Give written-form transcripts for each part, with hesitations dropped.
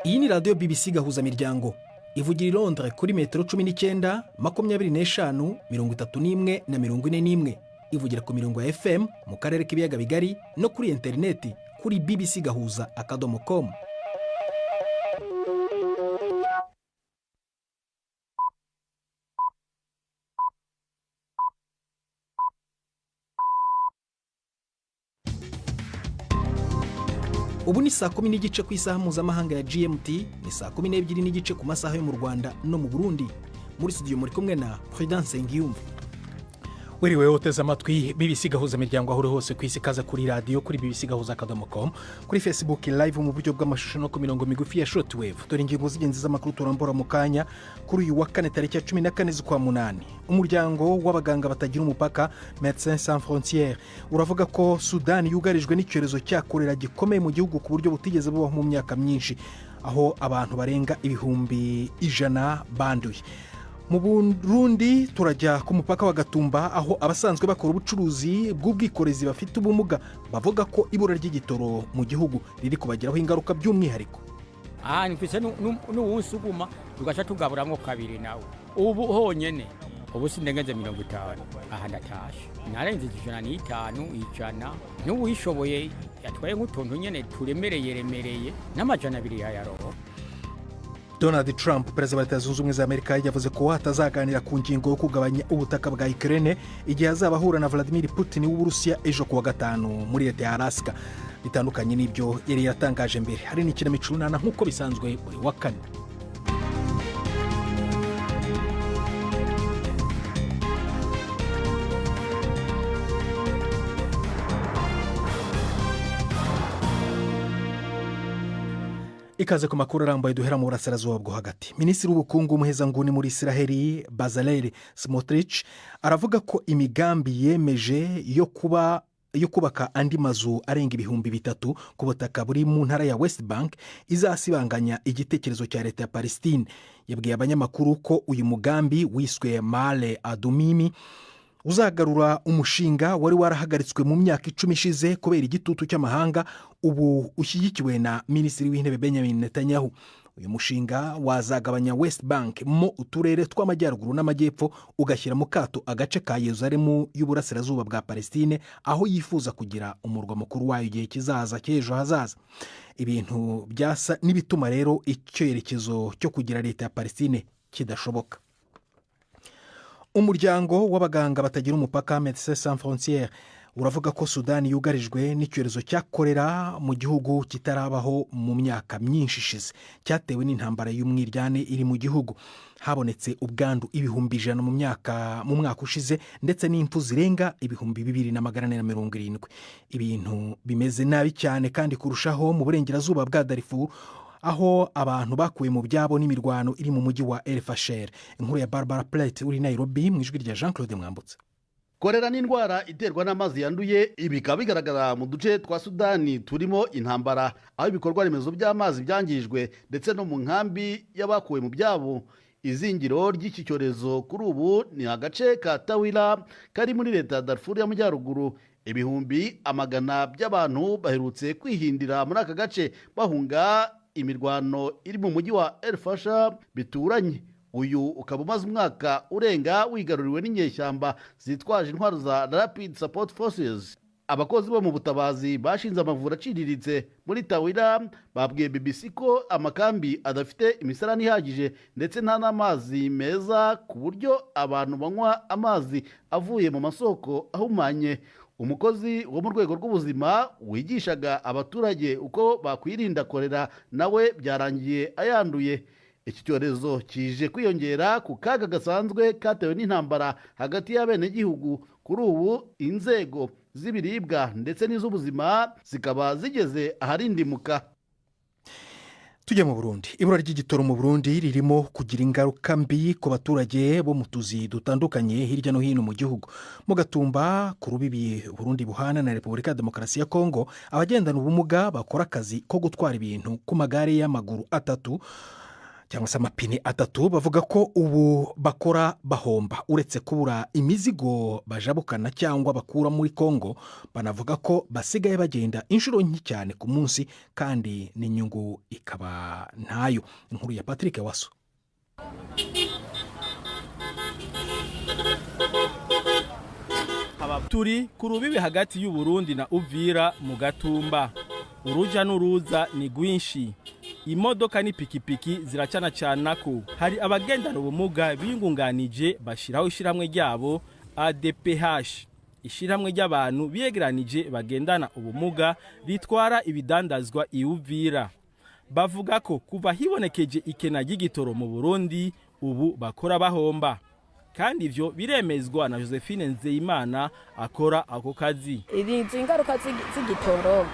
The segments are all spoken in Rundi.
Iyi ni radiyo BBC Gahuzamiryango, ivugira i Londres kuri metero 19, 25, 31 na 41. Ivugira ku mirongo ya FM mu karere k'ibiyaga bigari no kuri interineti kuri bbcgahuza.com. Ubu ni 10:30 ku isaha mpuzamahanga ya GMT, ni 12:30 ku masaha yo mu Rwanda no mu Burundi. Muri studio muri kumwe na Prudence Ngiyumva. Wiriwe uteze amatwi BBC Gahuzamiryango aho uri hose ku isi, kaza kuri radiyo kuri bbcgahuza.com, kuri Facebook live mu buryo bw'amashusho no ku mirongo migufi ya shortwave. Dore ingingo z'ingenzi z'amakuru turambura mu kanya kuri uyu wa kane tariki ya 14 z'ukwa munani. Umuryango w'abaganga batagira umupaka Médecins Sans Frontières uravuga ko Sudani yugarijwe n'icyorezo cya kolera gikomeye mu gihugu ku buryo butigeze bubaho mu myaka myinshi, aho abantu barenga 100,000 banduye. Mu Burundi turajya ku mupaka wa Gatumba, aho abasanzwe bakora ubucuruzi bw'ubwikorezi bafite ubumuga bavuga ko ibura ry'igitoro mu gihugu riri kubagiraho ingaruka by'umwihariko. Aha mfise n'uwunsuguma tugaca tugaburamwo kabiri nawe ubu honyene ubu sindengenze 50, aha ndatashe narenze 105, 100 n'uwishoboye yatwaye nk'utuntu nyene turemereye remereye n'200 yayaroho. Donald Trump, perezida wa Leta Zunze Ubumwe za Amerika, yavuze ko atazaganira ku ngingo yo kugabanya ubutaka bwa Ukraine igihe azaba ahura na Vladimir Putin w'Uburusiya ejo kuwa gatanu muri leta ya Alaska, bitandukanye n'ibyo yari yatangaje mbere. Hari n'ikinamico Urunana nk'uko bisanzwe buri wa kane. Ikaze ku makuru arambuye duhera mu burasirazuba bwo hagati. Minisitiri w'ubukungu w'umuhezanguni muri Israheli Bezalel Smotrich aravuga ko imigambi yemeje yo kubaka andi mazu arenga 3000 ku butaka buri mu ntara ya West Bank izasibanganya igitekerezo cya leta ya Palestine. Yabwiye abanyamakuru ko uyu mugambi wiswe Male Adumimi uzagarura umushinga wari warahagaritswe mu myaka 10 ishize kubera igitutu cy'amahanga, ubu ushyigikiwe na Minisitiri w'Intebe Benjamin Netanyahu. Uyu mushinga wazagabanya West Bank mo uturere tw'amajyaruguru n'amajyepfo, ugashyira mu kato agace ka Yerusalemu y'uburasirazuba bwa Palestine, aho yifuza kugira umurwa mukuru wayo igihe kizaza cy'ejo hazaza. Ibintu byasa n'ibituma rero icyerekezo cyo kugira leta ya Palestine kidashoboka. Umuryango w'abaganga batagira umupaka Médecins Sans Frontières uravuga ko Sudani yugarijwe n'icyorezo cya kolera mu gihugu kitarabaho mu myaka myinshi ishize, cyatewe n'intambara y'umwiryane iri mu gihugu. Habonetse ubwandu 100,000 mu mwaka ushize, ndetse n'impfu zirenga 2470. Ibintu bimeze nabi cyane kandi kurushaho mu burengerazuba bwa Darfur, aho abantu bakuwe mu byabo n'imirwano iri mu mujyi wa El Fasher. Inkuru ya Barbara Plate uri Nairobi mu ijwi rya Jean Claude Mwambutse. Kolera ni indwara iterwa n'amazi yanduye, ibi bikaba bigaragara mu duce twa Sudani turimo intambara, aho ibikorwa remezo by'amazi byangijwe ndetse no mu nkambi y'abakuwe mu byabo. Izingiro ry'iki cyorezo kuri ubu ni agace ka Tawila kari muri leta ya Darfur y'Amajyaruguru. 100,000 by'abantu baherutse kwihindira muri aka gace bahunga imirwano iri mu mujyi wa El Fasher bituranye. Uyu ukaba umaze umwaka urenga wigaruriwe n'inyeshyamba zitwaje intwaro za Rapid Support Forces. Abakozi bo mu butabazi bashinze amavuriro aciriritse muri Tawila babwiye BBC ko amakambi adafite imisarani ihagije ndetse nta n'amazi meza, ku buryo abantu banywa amazi avuye mu masoko ahumanye. Umukozi wo mu rwego rw'ubuzima wigishaga abaturage uko bakwirinda kolera nawe byarangiye ayanduye. Iki cyorezo kije kwiyongera ku kaga gasanzwe katewe n'intambara hagati y'abenegihugu. Kuri ubu inzego z'ibiribwa ndetse n'iz'ubuzima zikaba zigeze aharindimuka. Tujya mu Burundi. Ibura ry'igitoro mu Burundi ririmo kugira ingaruka mbi ku baturage bo mu tuzi dutandukanye hirya no hino mu gihugu. Mu Gatumba ku rubibi Burundi buhana na Repubulika ya Demokarasi ya Kongo, abagendana ubumuga bakora akazi ko gutwara ibintu ku magare y'amaguru 3 Cyangwa se amapine atatu, bavuga ko ubu bakora bahomba. Uretse kubura imizigo bajabukana cyangwa bakura muri Kongo, banavuga ko basigaye bagenda inshuro nke cyane ku munsi, kandi n'inyungu ikaba ntayo. Inkuru ya Patrick Waso. Turi ku rubibi hagati y'Uburundi na Uvira mu Gatumba. Uruja n'uruza ni rwinshi, imodoka n'ipikipiki ziracana cana ko. Hari abagendana ubumuga biyungunganije bashyiraho ishyirahamwe ryabo ADPH, ishyirahamwe ry'abantu biyegeranije bagendana ubumuga ritwara ibidandazwa iwuvira. Bavuga ko kuva hibonekeje ikena ry'igitoro mu Burundi, ubu bakora bahomba, kandi ivyo biremezwa na Josephine Nzeyimana akora ako kazi. Izi ngaruka z'igitoro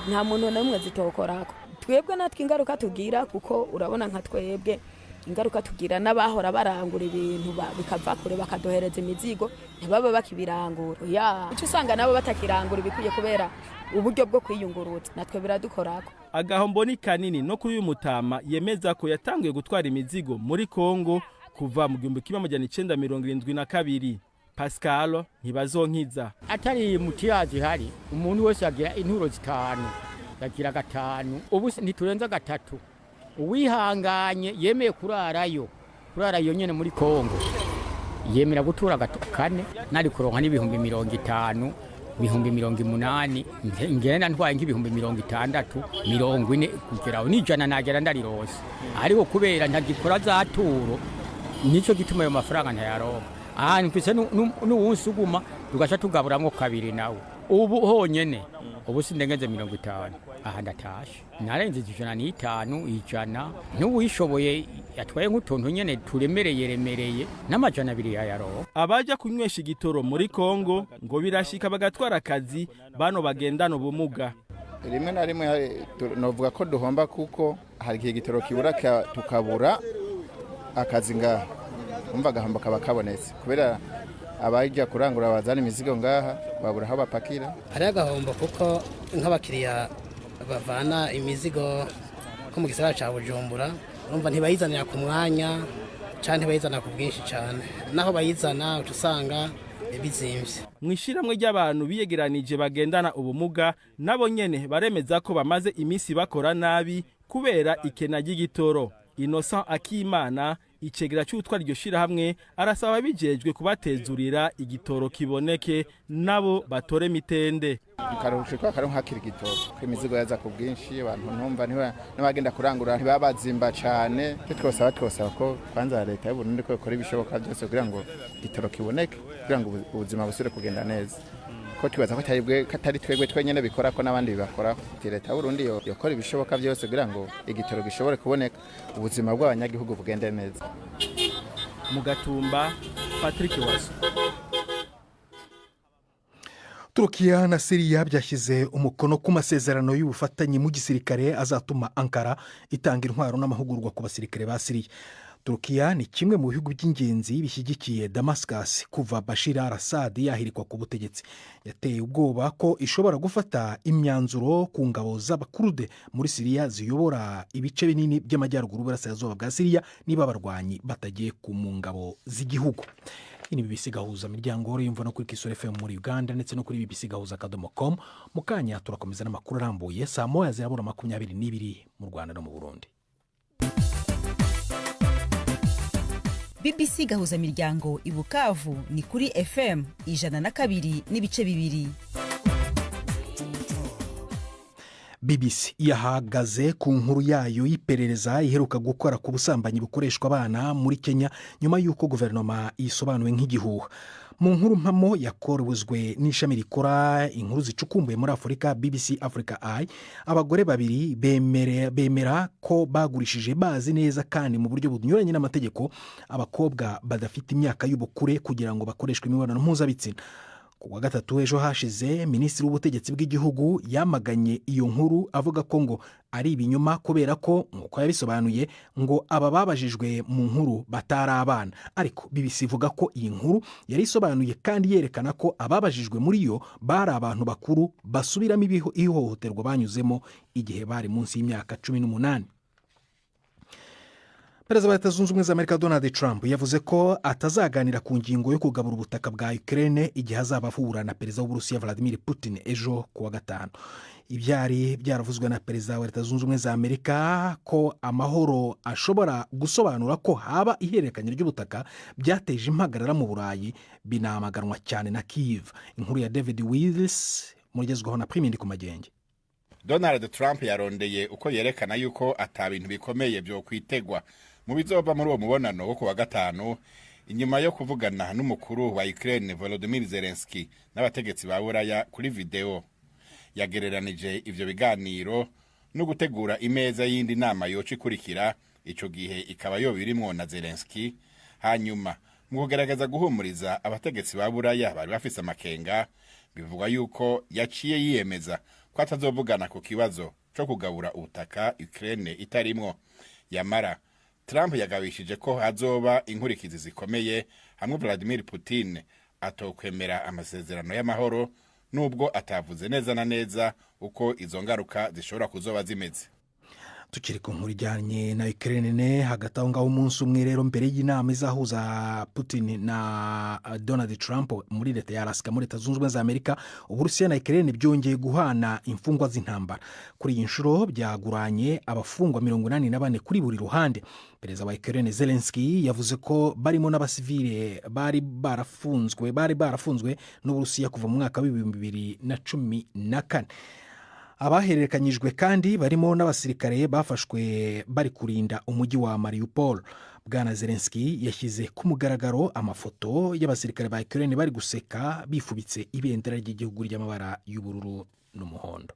nta muntu n'umwe zitokorako. Twebwe natwe ingaruka tugira, kuko urabona nka twebwe ingaruka tugira, n'abahora barangura ibintu bikava kure bakadohereza imizigo ntibaba bakibirangura. Ya icyo usanga nabo batakirangura ibikwiye kubera uburyo bwo kwiyungurutsa, natwe biradukorako. Agahombo ni kanini no kuri uyu mutama yemeza ko yatanguye gutwara imizigo muri Kongo kuva mu 1972. Pascal Ntibazonkiza. Atari mutiyazi hari umuntu wese agira inturo zitanu, agira gatanu, ubu ntiturenza gatatu. Uwihanganye yemeye kurarayo, kurarayo nyene muri Kongo, yemera gutura kane, nari kuronka n'50,000, 80,000, ngenda ntwaye nk'ibihumbi 60, 40 kugeraho n'ijana nagera ndarirose. Ariko kubera ntagikora za turo, nico gituma ayo mafaranga ntayaronka. Aha mfise n'uwunsi uguma tugaca tugaburamwo kabiri nawe. Ubu honyene ubu sindengenze 50, aha ndatashe narenze 105, 100. N'uwishoboye yatwaye nk'utuntu nyene turemereye remereye n'200 yayaronka. Abaja kunywesha igitoro muri Kongo ngo birashika bagatwara akazi bano bagendana ubumuga. Rimwe na rimwe novuga ko duhomba, kuko hari igihe igitoro kibura tukabura akazi ngaha. Umva agahombo kaba kabonetse kubera abajya kurangura bazana imizigo ngaha babura aho bapakira. Hari agahombo kuko nk'abakiriya bavana imizigo ko mu gisagara ca Bujumbura, urumva ntibayizanira ku mwanya canke ntibayizana ku bwinshi cane, naho bayizana uca usanga bizimvye. Mw'ishiramwe ry'abantu biyegeranije bagendana ubumuga nabo nyene baremeza ko bamaze imisi bakora nabi kubera ikena ry'igitoro. Innocent Akimana, icegera c'utwara iryo shirahamwe, arasaba ababijejwe kubatezurira igitoro kiboneke nabo batore mitende. Karuhushwe kwa karonka hakiri igitoro, ko imizigo yaza ku bwinshi, abantu ntumva ntibagenda kurangura ntibabazimba cane. Twosaba ko kwanza leta y'u Burundi ko ikora ibishoboka byose kugira ngo igitoro kiboneke, kugira ngo ubuzima busubire kugenda neza. Ko twibaza ko atari twebwe twenyene bikora, ko n'abandi bibakora. Leta y'u Burundi yokora ibishoboka byose kugira ngo igitoro gishobore kuboneka, ubuzima bw'abanyagihugu bugende neza. Mu Gatumba, Patrick Waso. Turukiya na Siriya byashyize umukono ku masezerano y'ubufatanye mu gisirikare azatuma Ankara itanga intwaro n'amahugurwa ku basirikare ba Siriya. Turukiya ni kimwe mu bihugu by'ingenzi bishyigikiye Damascus kuva Bashir al-Assad yahirikwa ku butegetsi. Yateye ubwoba ko ishobora gufata imyanzuro ku ngabo z'Abakurude muri Siriya ziyobora ibice binini by'amajyaruguru burasirazuba bwa Siriya niba abarwanyi batagiye ku mu ngabo z'igihugu. Iyi ni BBC Gahuza Miryango, yumva no kuri Kisoro FM muri Uganda ndetse no kuri bbcgahuza.com. Mu kanya turakomeza n'amakuru arambuye saa moya zirabura 22 mu Rwanda no mu Burundi. BBC Gahuza Miryango i Bukavu ni kuri FM 102.2. BBC yahagaze ku nkuru yayo y'iperereza iheruka gukora ku busambanyi bukoreshwa abana muri Kenya nyuma y'uko guverinoma yisobanuwe nk'igihuha. Mu nkuru mpamo yakorozwe n'ishami rikora inkuru zicukumbuye muri Afurika BBC Africa Eye, abagore babiri bemera ko bagurishije bazi neza kandi mu buryo bunyuranye n'amategeko abakobwa badafite imyaka y'ubukure kugira ngo bakoreshwe imibonano mpuzabitsina. Ku wa gatatu ejo hashize, minisitiri w'ubutegetsi bw'igihugu yamaganye iyo nkuru avuga ko ngo ari ibinyoma, kubera ko nk'uko yabisobanuye ngo aba babajijwe mu nkuru batari abana. Ariko BBC ivuga ko iyi nkuru yari isobanuye kandi yerekana ko ababajijwe muri yo bari abantu bakuru basubiramo ihohoterwa banyuzemo igihe bari munsi y'imyaka 18. Perezida wa Leta Zunze Ubumwe za Amerika Donald Trump yavuze ko atazaganira ku ngingo yo kugabura ubutaka bwa Ukraine igihe azaba ahura na perezida w'Uburusiya Vladimir Putin ejo ku wa gatanu. Ibyari byaravuzwe na perezida wa Leta Zunze Ubumwe za Amerika ko amahoro ashobora gusobanura ko haba ihererekanya ry'ubutaka byateje impagarara mu Burayi, binamaganwa cyane na Kiev. Inkuru ya David Willis mugezwaho na Primindi ku Magenge. Donald Trump yarondeye uko yerekana yuko ata bintu bikomeye byo kwitegwa mu bizova muri uwo mubonano wo ku wa gatanu, inyuma yo kuvugana n'umukuru wa Ukraine Volodymyr Zelensky n'abategetsi ba Buraya kuri video. Yagereranije ivyo biganiro no gutegura imeza y'indi nama yoca ikurikira, ico gihe ikaba yoba irimwo na Zelensky. Hanyuma mu kugerageza guhumuriza abategetsi ba Buraya bari bafise amakenga, bivugwa yuko yaciye yiyemeza ko atazovugana ku kibazo co kugabura ubutaka Ukraine itarimwo. Yamara Trump yagabishije ko hazoba inkurikizi zikomeye hamwe Vladimir Putin atokwemera amasezerano y'amahoro, nubwo atavuze neza na neza uko izo ngaruka zishobora kuzoba zimeze. Tukiri ku nkuru ijyanye na Ukraine, hagati aho ngaho umunsi umwe rero mbere y'inama izahuza Putin na Donald Trump muri leta ya Alaska muri Leta Zunze Ubumwe za Amerika, Uburusiya na Ukraine byongeye guhana imfungwa z'intambara. Kuri iyi nshuro byaguranye abafungwa 84 kuri buri ruhande. Perezida wa Ukraine Zelensky yavuze ko barimo n'abasivile bari barafunzwe n'Uburusiya kuva mu mwaka wa 2014. Abahererekanyijwe kandi barimo n'abasirikare bafashwe bari kurinda umujyi wa Mariupol. Bwana Zelensky yashyize ku mugaragaro amafoto y'abasirikare ba Ukraine bari guseka bifubitse ibendera ry'igihugu ry'amabara y'ubururu n'umuhondo.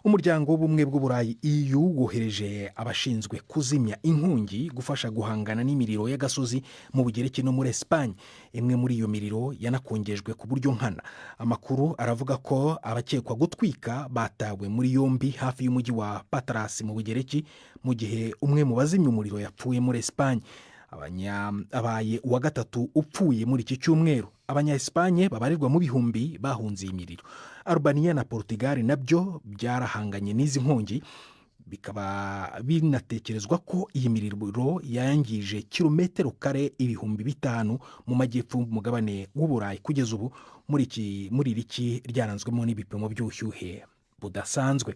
Umuryango w'Ubumwe bw'Uburayi EU wohereje abashinzwe kuzimya inkongi gufasha guhangana n'imiriro y'agasozi mu Bugereki no muri Espagne. Imwe muri iyo miriro yanakongejwe ku buryo nkana. Amakuru aravuga ko abakekwa gutwika batawe muri yombi hafi y'umujyi wa Patras mu Bugereki, mu gihe umwe mu bazimya umuriro yapfuye muri Espagne. Abaye uwa gatatu upfuye muri iki cyumweru. Abanya-Espagne babarirwa mu bihumbi bahunze iyi miriro. Albania na Portugal nabyo byarahanganye n'izi nkongi, bikaba binatekerezwa ko iyi miriro yangije kilometero kare 5000 mu majyepfo y'umugabane w'Uburayi. Kugeza ubu muri iri ki ryaranzwemo n'ibipimo by'ubushyuhe budasanzwe.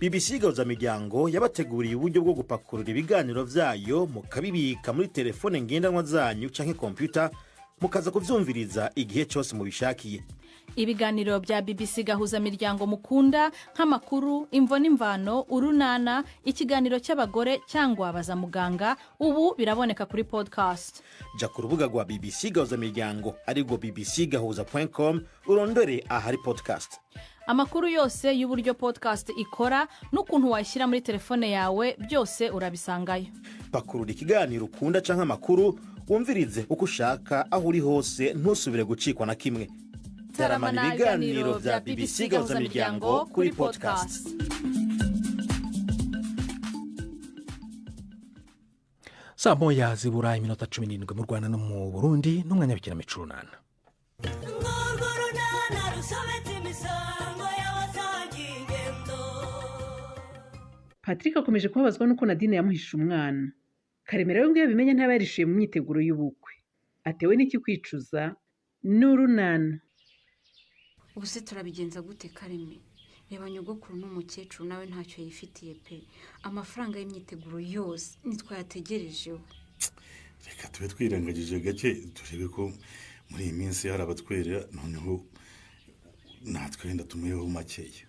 BBC Gahuzamiryango yabateguriye uburyo bwo gupakurura ibiganiro vyayo mukabibika muri telefone ngendanwa zanyu canke kompyuta, mukaza kuvyumviriza igihe cyose mubishakiye. Ibiganiro bya BBC Gahuzamiryango mukunda nk'amakuru, imvo n'imvano, urunana, ikiganiro cy'abagore cyangwa baza muganga, ubu biraboneka kuri podcast. Ja ku rubuga rwa BBC Gahuzamiryango arirwo bbcgahuza.com urondore ahari podcast. Amakuru yose y'uburyo podcast ikora n'ukuntu wayishyira muri telefone yawe byose urabisangayo. Pakurura ikiganiro ukunda canke amakuru, wumvirize uko ushaka aho uri hose, ntusubire gucikwa na kimwe. Taramana ibiganiro bya BBC Gahuzamiryango kuri podcast. Saa moya zibura iminota 17 mu Rwanda no mu Burundi, n'umwanya w'ikinamico Urunana. Patrick akomeje kubabazwa nuko Nadine yamuhishe umwana. Karemera we ngo iyo abimenye ntaba yarishuye mu myiteguro y'ubukwe. Atewe n'iki kwicuza n'urunana. Ubu se turabigenza gute Kareme? Reba nyogokuru n'umukecuru nawe ntacyo yifitiye pe. Amafaranga y'imyiteguro yose nitwayategerejeho. Reka tube twirengagije gake turebe ko muri iyi minsi hari abatwerera, noneho natwe wenda tumuyeho makeya.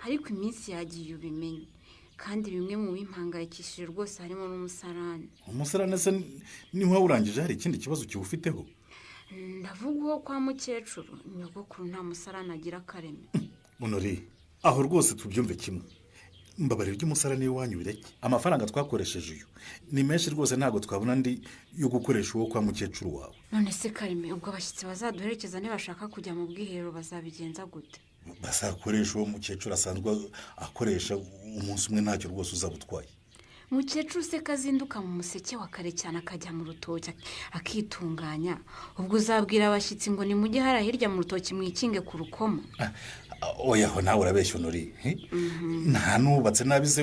Ariko iminsi yagiye ubimenye. Kandi bimwe mu bimpangayikishije rwose harimo n'umusarane. Umusarane se niho urangije hari ikindi kibazo kiwufiteho? Ndavuga uwo kwa mukecuru, nyogokuru nta musarane agira Kareme. Honore, aho rwose tubyumve kimwe. Mbabarira iby'umusarane wanyu bireke. Amafaranga twakoresheje uyu ni menshi rwose, ntabwo twabona andi yo gukoresha uwo kwa mukecuru wawe. None se Kareme, ubwo abashyitsi bazaduherekeza ntibashaka kujya mu bwiherero bazabigenza gute? Bazakoresha uwo mukecuru asanzwe akoresha umunsi umwe, ntacyo rwose uzabutwaye. Mukecuru se kazinduka mu museke wa kare cyane akajya mu rutoki akitunganya, ubwo uzabwira abashyitsi ngo nimujye hariya hirya mu rutoki mwikinge ku rukoma? Oya, ho nawe urabeshya Honori. Nta nubatse nabi se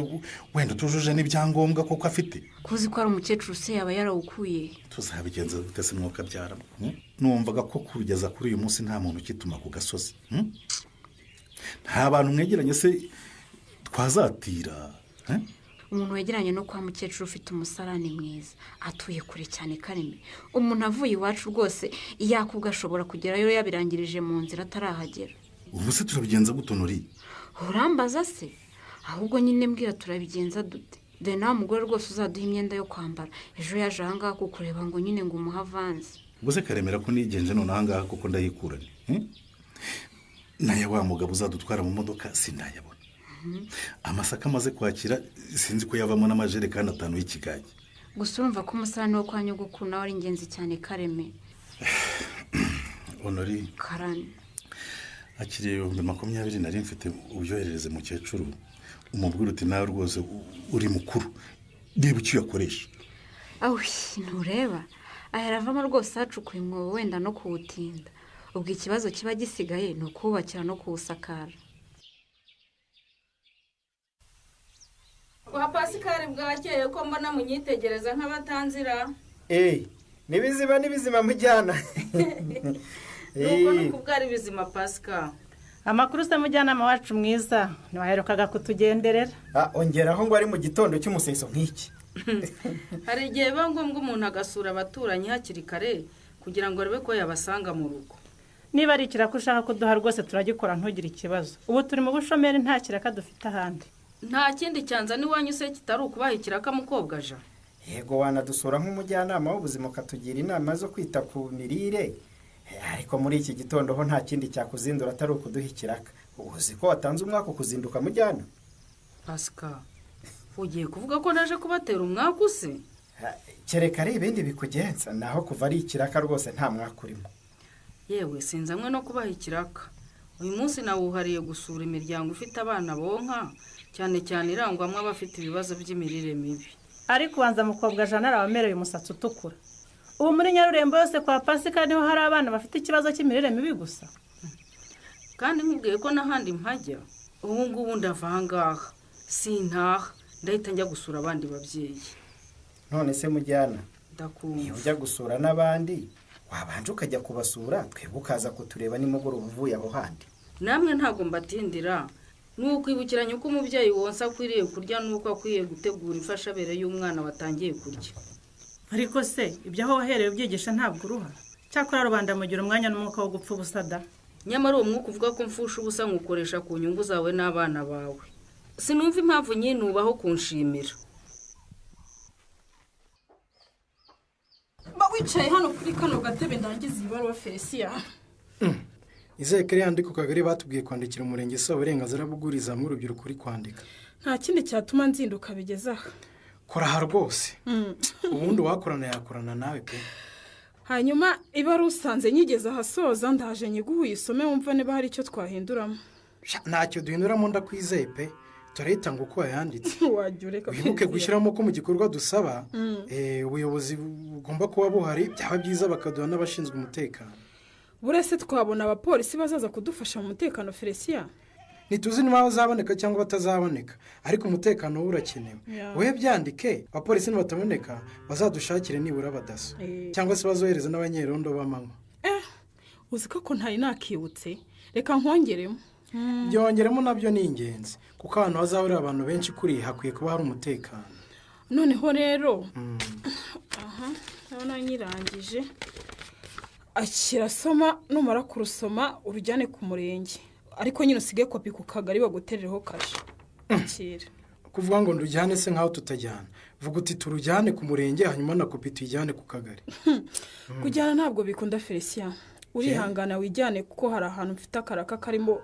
wenda utujuje n'ibyangombwa koko afite. Kuzi ko ari umukecuru se yaba yarawukuye? Tuzabigenza gute se mwuka byara? Numvaga ko kugeza kuri uyu munsi nta muntu ukituma ku gasozi. Nta bantu mwegeranye se twazatira? Umuntu wegeranye no kwa mukecuru ufite umusarani mwiza atuye kure cyane Kareme. Umuntu avuye iwacu rwose yakubwa ashobora kugerayo yabirangirije mu nzira atarahagera. Ubu se turabigenza gute Honori? Urambaza se? Ahubwo nyine mbwira turabigenza dute? Dore nawe mugore rwose uzaduha imyenda yo kwambara ejo yaje ahangaha kukureba ngo nyine ngo umuhe avanze. Ubwo se Karemera ko nigenje none ahangaha kuko ndayikuranye, naye wa mugabo uzadutwara mu modoka sindayabona. Amasaka amaze kwakira sinzi ko yavamo n'amajerekani 5 y'ikigage. Gusa urumva ko umusarani wo kwa nyogokuru nawe ari ingenzi cyane Kareme. Honori, karame, akiriye 20,000 nari mfite, ubyoherereze mukecuru umubwire uti nawe rwose uri mukuru reba icyo uyakoresha. Awi, ntureba aya aravamo rwose hacukuye umwobo wenda no kuwutinda. Ubwo ikibazo kiba gisigaye ni ukuwubakira no kuwusakara. Kwa Pasikari bwakeye ko mbona munyitegereza nk'abatanzira. Nibizima nibizima mujyana. Nuko nukubwari bizima Pascal. Amakuru se mujyanama wacu mwiza ntiwaherukaga kutugenderera. Ongeraho ngo ari mu gitondo cy'umuseso nk'iki. Hari igihe biba ngombwa umuntu agasura abaturanyi hakiri kare kugira ngo arebe ko yabasanga mu rugo. Niba ari ikiraka ushaka kuduha rwose turagikora ntugire ikibazo. Ubu turi mu bushomeri nta kiraka dufite ahandi. Nta kindi cyanza n'iwanyu se kitari ukubaha ikiraka mukobwa ja. Yego, wanadusura nk'umujyanama w'ubuzima ukatugira inama zo kwita ku mirire. Ariko muri iki gitondo ho nta kindi cyakuzindura atari ukuduha ikiraka. Uzi ko watanze umwaka kuzinduka mujyana? Pascal, ugiye kuvuga ko naje kubatera umwaka use? Kereka ari ibindi bikugenza, naho kuva ari ikiraka rwose nta mwaka urimo. Yewe sinzamwe no kubaha ikiraka. Uyu munsi nawuhariye gusura imiryango ifite abana bonka, cyane cyane irangwamwe abafite ibibazo by'imirire mibi. Ariko ubanza mukobwa Jana arabamereye umusatsi utukura. Ubu muri Nyarurembo yose kwa Pasika niho hari abana bafite ikibazo cy'imirire mibi gusa. Kandi nkubwiye ko n'ahandi mpajya, ubu ngubu ndava ahangaha sintaha, ndahita njya gusura abandi babyeyi. None se mujyana, ndakumva ujya gusura n'abandi wabanje ukajya kubasura twebwe ukaza kutureba nimugoroba uvuye aho handi. Namwe ntabwo mbatindira, nukwibukiranya uko umubyeyi wonsa akwiriye kurya nuko akwiye gutegura imfashabere y'umwana watangiye kurya. Ariko se ibyo aho wahereye ubyigisha ntabwo uruha? Cyakora rubanda mugira umwanya n'umwuka wo gupfa ubusa da. Nyamara uwo mwuka uvuga ko mfusha ubusa nkukoresha ku nyungu zawe n'abana bawe. Sinumva impamvu nyinubaho kunshimira. Ba wicaye hano kuri kano gatebe ndangiza ibaruwa Felicia. Izeye kare yandika kagari batubwiye kwandikira umurenge isaba uburenganzira buguriza mu rubyiruko uri kwandika. Nta kindi cyatuma nzinduka bigeza aha. Kora ha rwose. Ubundi wakorana yakorana nawe pe. Hanyuma ibaruwa usanze nyigeze ahasoza ndaje nyiguhuye isome wumva niba hari icyo twahinduramo. Ntacyo duhinduramo ndakwizeye pe. Turahita ngo uko yanditse. Wajya ureka. Wibuke gushyiramo ko mu gikorwa dusaba ubuyobozi bugomba kuba buhari, byaba byiza bakaduha n'abashinzwe umutekano. Burese twabona abapolisi bazaza kudufasha mu mutekano Felicia. Ntituzi niba bazaboneka cyangwa batazaboneka, ariko umutekano wo urakenewe. Wowe byandike, abapolisi nibataboneka bazadushakire nibura abadaso cyangwa se bazohereze n'abanyerondo b'amanywa. Uzi ko ntari nakibutse, reka nkongeremo. Byongeremo nabyo ni ingenzi kuko ahantu hazahurira abantu benshi kuri hakwiye kuba hari umutekano. Noneho rero aha ndabona nyirangije. Akira soma, numara kurusoma urujyane ku murenge, ariko nyine usige kopi ku kagari baguterereho kashe. Akira. Kuvuga ngo ndujyane se nkaho tutajyana, vuga uti turujyane ku murenge hanyuma na kopi tuyijyane ku kagari. Kujyana ntabwo bikunda Felicia. Urihangana wijyane kuko hari ahantu mfite akaraka karimo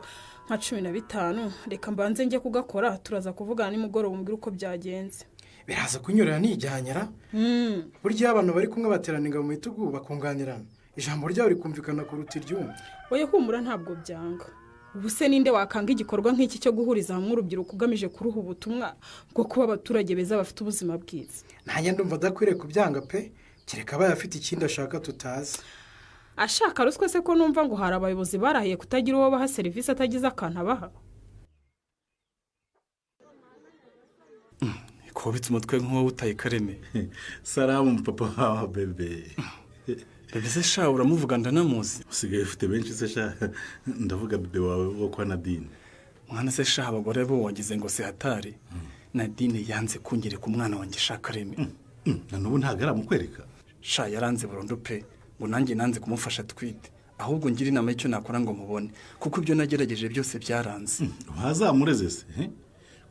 nka 15, reka mbanze njye kugakora turaza kuvugana nimugoroba umbwire uko byagenze. Biraza kunyurira nijyanyira. Burya abantu bari kumwe bateraniga mu bitugu bakunganirana, ijambo ryabo rikumvikana kuruta iryumva. Oya humura ntabwo byanga. Ubu se ninde wakanga igikorwa nk'iki cyo guhuriza hamwe urubyiruko ugamije kuruha ubutumwa bwo kuba abaturage beza bafite ubuzima bwiza? Nanjye ndumva adakwiriye kubyanga pe, kereka abaye afite ikindi ashaka tutazi. Ashaka ruswa se ko numva ngo hari abayobozi barahiye kutagira uwo baha serivisi atagize akantu abaha? Kobitse umutwe nk'uwo utaye Kareme. Salamu papa wawe bebe. Bebe se sha uramuvuga ndanamuzi. Usigaye ufite benshi se sha, ndavuga bebe wawe wo kwa Nadine. Mwana se sha abagore bo wagize ngo se hatari. Nadine yanze kunyereka umwana wanjye sha Kareme. Na n'ubu ntago aramukwereka. Sha yaranze burundu pe, ngo nanjye nanze kumufasha twite. Ahubwo ngira inama y'icyo nakora ngo mubone, kuko ibyo nagerageje byose byaranze. Wazamureze se?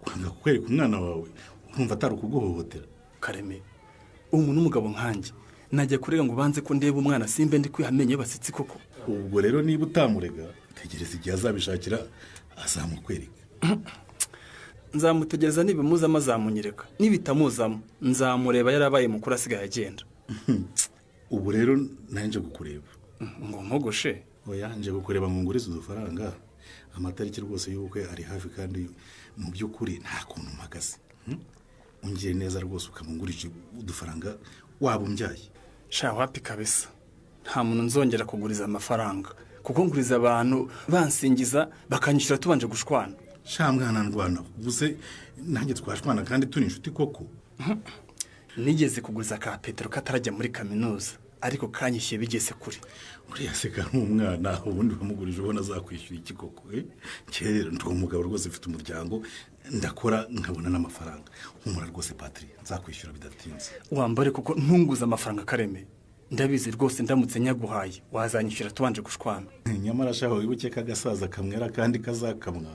Kwanga kukwereka umwana wawe urumva atari ukuguhohotera. Kareme, umuntu n'umugabo nkanjye najya kurega ngo banze ko ndeba umwana simbe ndi kwihamenye basitsi koko. Ubwo rero niba utamurega tegereza igihe azabishakira azamukwereka. Nzamutegereza nibimuzamo azamunyereka, nibitamuzamo nzamureba yarabaye mukuru asigaye agenda. Ubu rero nanje kukureba ngo mpogoshe. Oya, nje kukureba ngo ngurize udufaranga. Amatariki rwose y'ubukwe ari hafi kandi mu by'ukuri nta kuntu mpagaze. Ungire neza rwose ukamungurije udufaranga waba umbyaye. Sha wapi kabisa, nta muntu nzongera kuguriza amafaranga, kuko nguriza abantu bansingiza bakanyishyura tubanje gushwana. Sha mwana ndwana ubuse nanjye twashwana kandi turi inshuti koko. Nigeze kuguriza ka Petero katarajya muri kaminuza, ariko kanyishyuye bigeze kure. Uriya se ka umwana ubundi bamugurije ubona azakwishyura iki koko? Kera ndi umugabo rwose ufite umuryango, ndakora nkabona n'amafaranga. Humura rwose Patri, nzakwishyura bidatinze. Wambare kuko ntunguza amafaranga Kareme. Ndabizi rwose ndamutse nyaguhaye wazanyishyura tubanje gushwana. Nyamara shaho wibuke kagasaza kamwera kandi kazakamwa.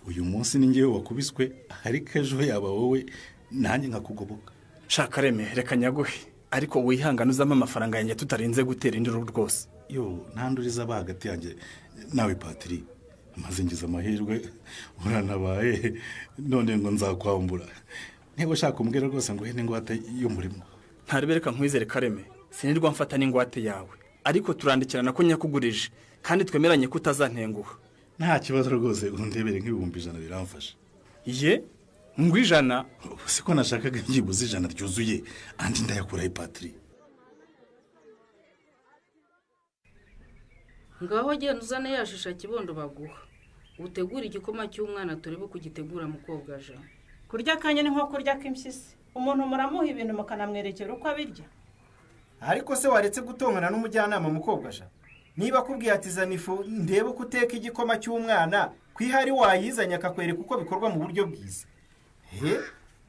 Uyu munsi ni ngewe wakubiswe, ariko ejo yaba wowe nanjye nkakugoboka. Sha Kareme, reka nyaguhe, ariko wihangane uzampa amafaranga yanjye tutarinze gutera induru rwose. Yo, ntanduriza aba hagati yanjye nawe Patri. Maze ngize amahirwe uranabaye none ngo nzakwambura. Niba ushaka kumbwira rwose ngo uhene ingwate y'umurimo. Ntarebereka nkwizere Kareme, sinirwa mfata n'ingwate yawe, ariko turandikirana ko nyakugurije kandi twemeranye ko utazantenguha. Nta kibazo rwose, undebere nk'ibihumbi 100 biramfasha. Ye, ngo 100? Siko nashakaga byibuze 100 ryuzuye, andi ndayakuraho Patri. Ngaho genda uzane yashisha kibondo baguha, utegura igikoma cy'umwana turebe kugitegura mukobwa aje. Kurya kanya ni nko kurya k'impyisi, umuntu muramuha ibintu mukanamwerekera uko abirya. Ariko se waretse gutongana n'umujyanama mukobwa aje? Niba akubwiye ati zana ifu ndebe uko uteka igikoma cy'umwana, kwihari wayizanye akakwereka uko bikorwa mu buryo bwiza.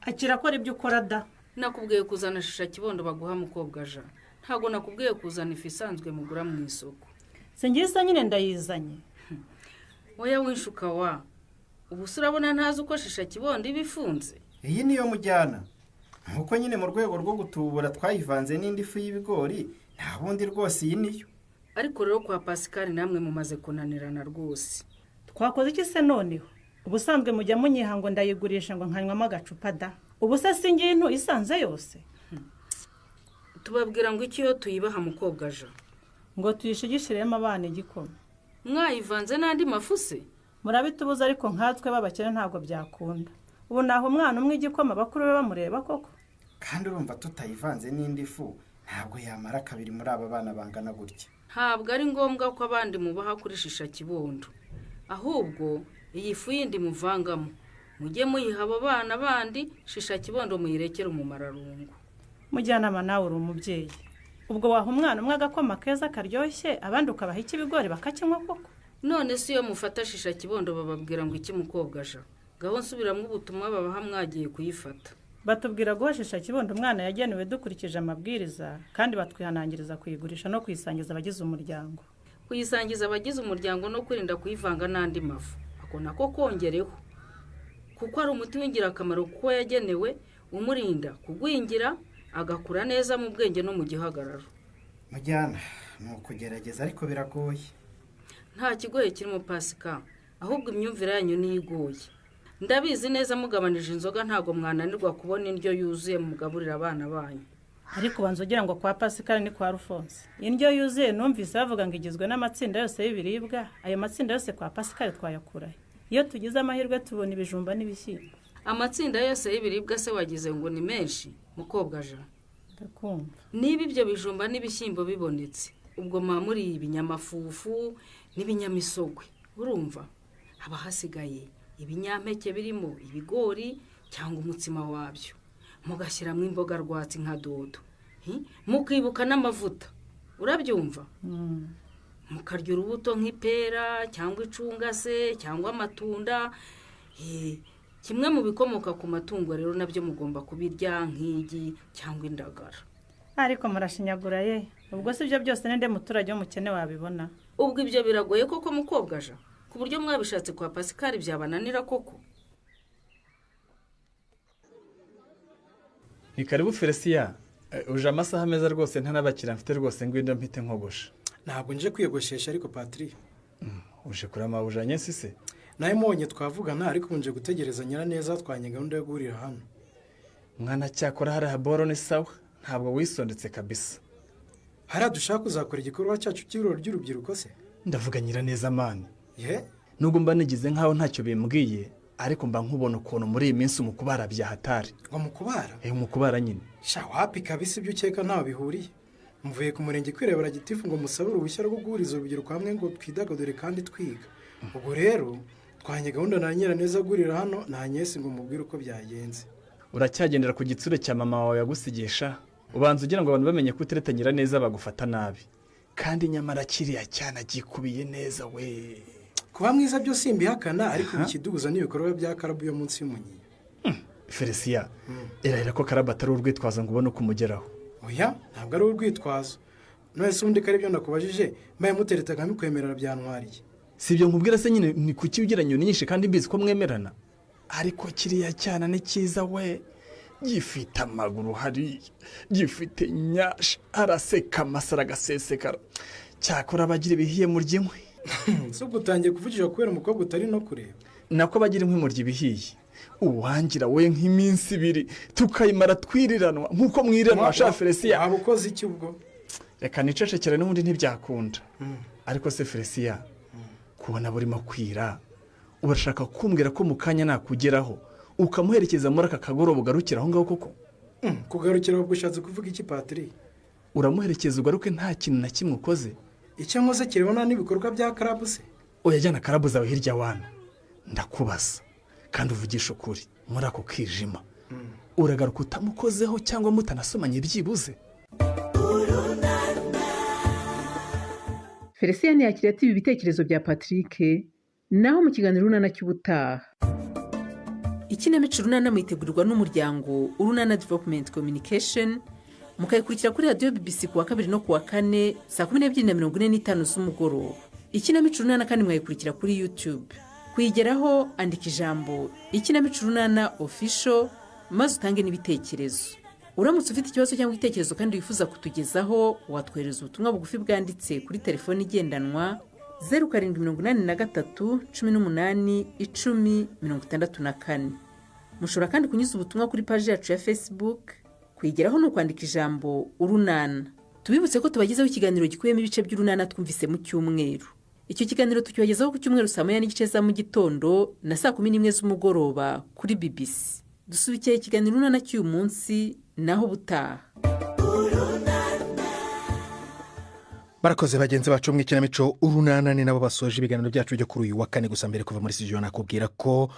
Akira akora ibyo ukora da. Nakubwiye kuzana shisha kibondo baguha mukobwa aje, ntago nakubwiye kuzana ifu isanzwe mugura mu isoko. Singiza nyine ndayizanye. Oya winshuka wa. Ubu urabona ntazi uko shisha kibondo ibifunze. Iyi niyo mujyana. Nkuko nyine mu rwego rwo gutubura twayivanze n'indi fu y'ibigori, nta bundi rwose iyi niyo. Ariko rero kwa Pascal namwe mumaze kunanirana rwose. Twakoze iki se noneho? Ubusanzwe mujya munyiha ngo ndayigurisha ngo nkanywamo agacupa da. Ubu se singintu isanze yose. Tubabwira ngo iki yo tuyibaha mukobwa aje? Ngo tuyishigishiremo abana igikoma. Mwayivanze n'andi mafu se? Murabitubuza ariko nkatwe babakene ntabwo byakunda. Ubu naho umwana umwe igikoma bakuru be bamureba koko. Kandi urumva tutayivanze n'indi fu ntabwo yamara kabiri muri aba bana bangana gutya. Ntabwo ari ngombwa ko abandi mubaha kuri shisha kibondo. Ahubwo iyi fu yindi muvangamo mujye muyiha abo bana bandi, shisha kibondo muyirekere umumararungu. Mujyanama nawe uri umubyeyi. Ubwo waha umwana umwe agakoma keza karyoshye, abandi ukabaha ikibigori bakakinywa koko? None si iyo mufata shisha kibondo bababwira ngo iki mukobwa aje? Gaho nsubiramo ubutumwa babaha mwagiye kuyifata. Batubwira guha shisha kibondo umwana yagenewe dukurikije amabwiriza, kandi batwihanangiriza kuyigurisha no kuyisangiza abagize umuryango. Kuyisangiza abagize umuryango no kwirinda kuyivanga n'andi mafu. Ako nako kongereho, kuko ari umuti w'ingirakamaro kuko yagenewe umurinda kugwingira agakura neza mu bwenge no mu gihagararo. Mujyana ni ukugerageza ariko biragoye. Nta kigoye kirimo Pasika, ahubwo imyumvire yanyu niyo igoye. Ndabizi neza mugabanije inzoga ntago mwananirwa kubona indyo yuzuye mugaburira abana banyu. Ariko ubanza ugira ngo kwa Pascal ni kwa Alphonse. Indyo yuzuye numvise bavuga ngo igizwe n'amatsinda yose y'ibiribwa, ayo matsinda yose kwa Pascal twayakurahe? Iyo tugize amahirwe tubona ibijumba n'ibishyimbo. Amatsinda yose y'ibiribwa se wagize ngo ni menshi, mukobwa ja? Ndakumva. Niba ibyo bijumba n'ibishyimbo bibonetse, ubwo muri ibinyamafufu n'ibinyamisogwe, urumva haba hasigaye ibinyampeke birimo ibigori cyangwa umutsima wabyo, mugashyiramo imboga rwatsi nka dodo, mukibuka n'amavuta, urabyumva? Mukarya urubuto nk'ipera cyangwa icunga se cyangwa amatunda. Kimwe mu bikomoka ku matungo rero nabyo mugomba kubirya nk'igi cyangwa indagara. Ariko murashinyagura ye, ubwo si ibyo byose ninde muturage w'umukene wabibona? Ubwo ibyo biragoye koko mukobwa ja, ku buryo mwabishatse kwa Pascal byabananira koko? Ni karibu Felisia, uje amasaha meza rwose ntanabakira mfite rwose ngwino mpite nkogosha. Ntabwo nje kwiyogoshesha ariko Patrick. Uje kurama ujanye sise? Nawe mbonye twavugana ariko nje gutegereza Nyiraneza twanye gahunda yo guhurira hano. Mwana cyakora hari haboro ni sawa, ntabwo wisondetse kabisa. Hara dushaka kuzakora igikorwa cyacu cy'iroro ry'urubyiruko se? Ndavuga Nyiraneza mani. Ye? Nubwo mba nigize nkaho ntacyo bimbwiye, ariko mba nkubona ukuntu muri iyi minsi umukubara byahatari. Ngo mukubara? Umukubara nyine. Sha wapi kabisa ibyo ukeka ntaho bihuriye. Mvuye ku murenge kwirebera gitifu ngo musabe uruhushya rwo guhuriza urubyiruko hamwe ngo twidagadure kandi twiga. Ubwo rero twanye gahunda na Nyiraneza gurira hano na Agnes ngo mubwire uko byagenze. Uracyagendera ku gitsure cya mama wawe yagusigisha, ubanza ugira ngo abantu bamenye ko utereta Nyiraneza bagufata nabi. Kandi nyamara kiriya cyana gikubiye neza we. Kuba mwiza byo simbihakana ariko bikiduguza n'ibikorwa bya karabu yo munsi y'umunyinya. Felisia, irahira ko karabu atari urwitwazo ngo ubone uko umugeraho. Oya, ntabwo ari urwitwazo. None se undi kari byo nakubajije, mbaye mutereta nkamikwemerera byantwariye. Si ibyo nkubwira se nyine ni kuki ugira nyoni nyinshi kandi mbizi ko mwemerana. Ariko kiriya cyana ni cyiza we, gifite amaguru hari, gifite nyash, araseka amasara agasesekara. Cyakora abagira ibihiye murya inkwi. Si ubwo utangiye kuvugisha kubera umukobwa utari no kureba. Nako bagira inkwi murya ibihiye. Uwangira we nk'iminsi ibiri tukayimara twiriranwa nkuko mwiranwa sha Felisia. Waba ukoze iki ubwo? Reka nicecekere n'ubundi ntibyakunda. Ariko se Felisia, kubona burimo kwira, urashaka kumbwira ko mu kanya nakugeraho ukamuherekeza muri aka kagoroba ugarukira aho ngaho koko? Kugarukira ubwo ushatse kuvuga iki Patrick? Uramuherekeza ugaruke nta kintu na kimwe ukoze? Icyo nkoze kirebana n'ibikorwa bya karabu se? Oya jyana karabu zawe hirya wana. Ndakubaza kandi uvugisha ukuri, muri ako kijima uragaruka utamukozeho cyangwa mutanasomanye byibuze? Felicien yakiriye ati ibi bitekerezo bya Patrick, naho mu kiganiro Urunana cy'ubutaha. Ikinamico Urunana mwitegurirwa n'umuryango Urunana Development Communication, mukayikurikira kuri radiyo BBC kuwa kabiri no kuwa kane saa 12:45 z'umugoroba. Ikinamico Urunana kandi mwayikurikira kuri YouTube. Kuyigeraho andika ijambo Ikinamico Urunana official maze utange n'ibitekerezo. Uramutse ufite ikibazo cyangwa igitekerezo kandi wifuza kutugezaho, watwohereza ubutumwa bugufi bwanditse kuri telefoni igendanwa 0783 18 10 64. Mushobora kandi kunyuza ubutumwa kuri paji yacu ya Facebook. Kuyigeraho ni ukwandika ijambo Urunana. Tubibutse ko tubagezaho ikiganiro gikubiyemo ibice by'Urunana twumvise mu cyumweru. Icyo kiganiro tukibagezaho ku cyumweru saa 1:30 za mu gitondo na saa 11 z'umugoroba kuri BBC. Dusubikiye ikiganiro Urunana cy'uyu munsi, naho ubutaha. Barakoze bagenzi bacu mu ikinamico Urunana, ni nabo basoje ibiganiro byacu byo kuri uyu wa kane. Gusa mbere kuva muri studio nakubwira ko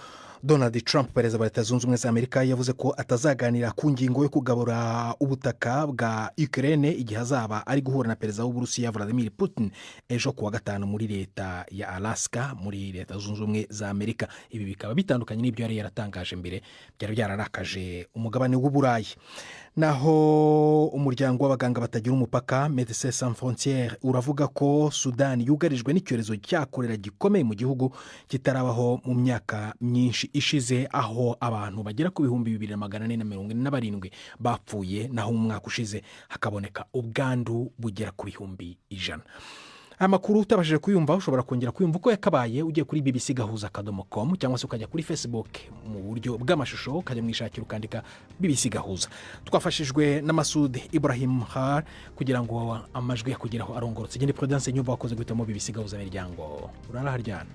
Donald Trump, perezida wa Leta Zunze Ubumwe za Amerika, yavuze ko atazaganira ku ngingo yo kugabura ubutaka bwa Ukraine igihe azaba ari guhura na perezida w'Uburusiya Vladimir Putin ejo kuwa gatanu muri leta ya Alaska muri Leta Zunze Ubumwe za Amerika. Ibi bikaba bitandukanye n'ibyo yari yaratangaje mbere, byari byararakaje umugabane w'Uburayi. Naho umuryango w'abaganga batagira umupaka Médecins Sans Frontières uravuga ko Sudani yugarijwe n'icyorezo cya kolera gikomeye mu gihugu kitarabaho mu myaka myinshi ishize, aho abantu bagera ku 2447 bapfuye, naho mu mwaka ushize hakaboneka ubwandu bugera ku 100,000. Aya makuru utabashije kuyumva ushobora kongera kuyumva uko yakabaye ugiye kuri bbcgahuza.com, cyangwa se ukajya kuri Facebook mu buryo bw'amashusho, ukajya mu ishakiro ukandika BBC Gahuza. Twafashijwe na Masud Ibrahim Har kugira ngo amajwi yakugeraho arongorotse. Gende Prudence Nyumva wakoze guhitamo BBC Gahuza Miryango. Uraraharyana.